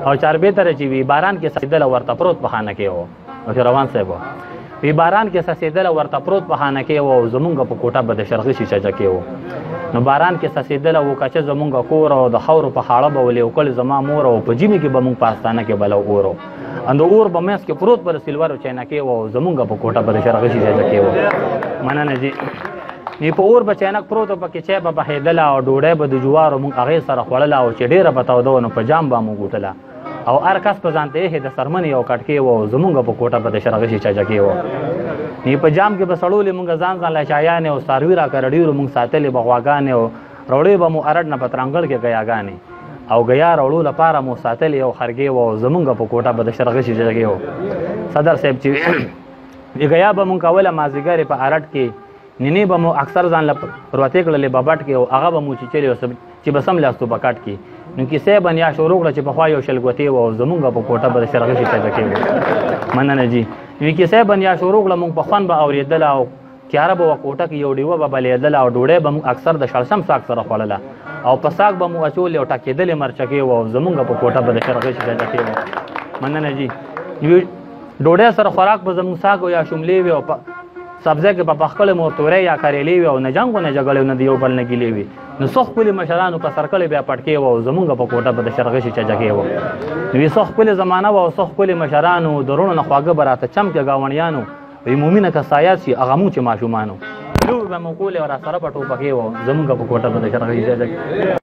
او چاربې تر چې وی باران کې سیدل ورته پروت په خانه کې وو او روان صاحب وی باران کې سسیدل ورته پروت په خانه کې وو، زمونږ په کوټه به د شرغشي چچکې وو. نو باران کې سسیدل وو کچه زمونږ کور او د خاورو په خاړه به ولې وکړ زما مور او په جیمي کې به مونږ په آستانه کې بلو اورو ان د اور به مېس کې پروت پر سلورو چینه کې وو، زمونږ په کوټه به د شرغشي چچکې وو. مننه جی. نی په اور به چینک پروت په کې چای به بهېدله او ډوډۍ به د جوارو مونږ هغې سره خوړله او چې ډېره به توده وه نو په جام به مو ګوټله او هر کس په ځان ته ایښې د څرمنې یو کټکې وو، زمونږ په کوټه به د شرغشي چچکې وو. نی په جام کې به سړولې مونږ ځان ځان له چایانې او څاروي راکره ډېرو مونږ ساتلې به غواګانې او راوړې به مو ارډ نه په ترانګړ کې ګیاګانې او ګیا راوړو لپاره مو ساتلې او خرګې وو، زمونږ په کوټه به د شرغشي چچکې وو. صدر صاحب چې ګیا به مونږ کوله مازدیګرې په ارډ کې نینې به مو اکثر ځان له پروتې کړلې ببټ کې او هغه به مو چیچلې او چې به سم لاستو په کټ کې. نو کیسې به نیا شروع کړه چې پخوا یو شلګوتې وه او زمونږ په کوټه به د شرغشي چچکې وو. مننه جی. نو کیسې به نیا شروع کړه مونږ په خوند به اورېدله او تیاره به وه کوټه کې یو ډیوه به بلېدله او ډوډۍ به مونږ اکثر د شړشم ساګ سره خوړله او په ساګ به مو اچولې او ټکېدلې مرچکې وه او زمونږ په کوټه به د شرغشي چچکې وو. مننه جی. ډوډۍ سره خوراک به زمونږ ساګ او یا شملې وي او سبزی کې په پخکړې مور تورې یا کریلې وي او نه جنګ نه جګړې نه د یو بل نه ګیلې وي. نو څو ښکلي مشرانو په سرکړې بیا پټکې وه او زمونږ په کوټه به د شرغشي چچکې وه. نو وي څو ښکلې زمانه وه او څو ښکلي مشرانو د روڼو نه خواږه به راته چمکې ګاونډیانو وي مومینه که سایات شي هغه مونږ چې ماشومانو لوبې به مو کولې او راسره به ټوپکې وه، زمونږ په کوټه به د شرغشي چچکې.